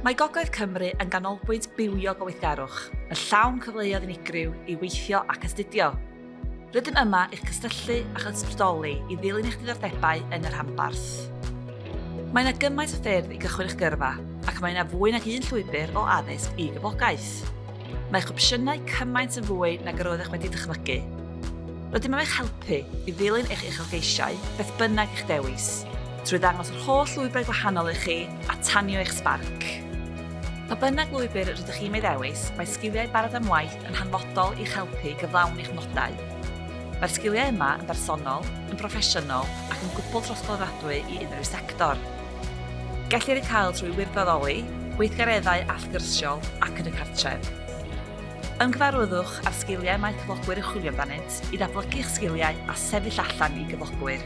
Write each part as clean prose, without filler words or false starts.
Mae Gogledd Cymru yn ganolbwynt bywiog o weithgarwch, yn llawn cyfleoedd unigryw i weithio ac astudio. Rydym yma i'ch cysylltu a'ch ysbrydoli i ddilyn eich diddordebau yn y rhanbarth. Mae yna gymaint o ffyrdd i gychwyn eich gyrfa, ac mae yna fwy nag un llwybr o addysg i gyflogaeth. Mae eich opsiynau cymaint yn fwy nag yr oeddech wedi dychmygu. Rydym am eich helpu i ddilyn eich uchelgeisiau, beth bynnag eich dewis, trwy ddangos yr holl lwybrau gwahanol i chi a tanio eich sbarc. Pa bynnag lwybr rydych chi'n ei ddewis, mae sgiliau barod am waith yn hanfodol i'ch helpu i gyflawni'ch nodau. Mae'r sgiliau yma yn bersonol, yn broffesiynol ac yn gwbl trosglwyddadwy i unrhyw sector. Gellir eu cael trwy wirfoddoli, gweithgareddau allgyrsiol ac yn y cartref. Ymgyfarwyddwch â'r sgiliau mae cyflogwyr yn chwilio amdanynt i ddatblygu'ch sgiliau a sefyll allan i gyflogwyr.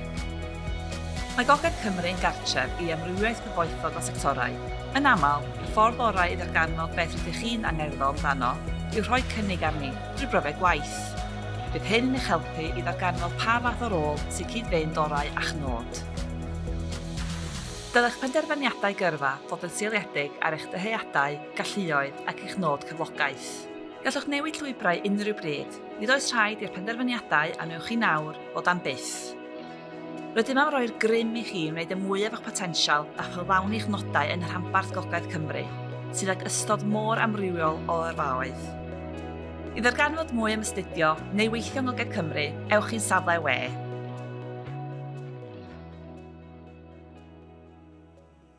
Mae Gogledd Cymru yn gartref i amrywiaeth gyfoethog o sectorau. Yn aml, y ffordd orau i ddarganfod beth rydych chi'n angerddol amdano yw rhoi cynnig arni drwy brofiad gwaith. Bydd hyn yn eich helpu i ddarganfod pa fath o rôl sy'n cyd-fynd orau â'ch nod. Dylech penderfyniadau gyrfa fod yn seiliedig ar eich dyheadau, galluoedd ac eich nod cyflogaeth. Gallwch newid llwybrau unrhyw bryd, nid oes rhaid i'r penderfyniadau a wnewch chi nawr fod am byth. Rydym am roi'r grym i chi wneud y mwyaf o'ch potensial a chyflawni'ch nodau yn rhanbarth Gogledd Cymru, sydd ag ystod mor amrywiol o yrfaoedd. I ddarganfod mwy am astudio neu weithio yng Ngogledd Cymru, ewch i'n safle we.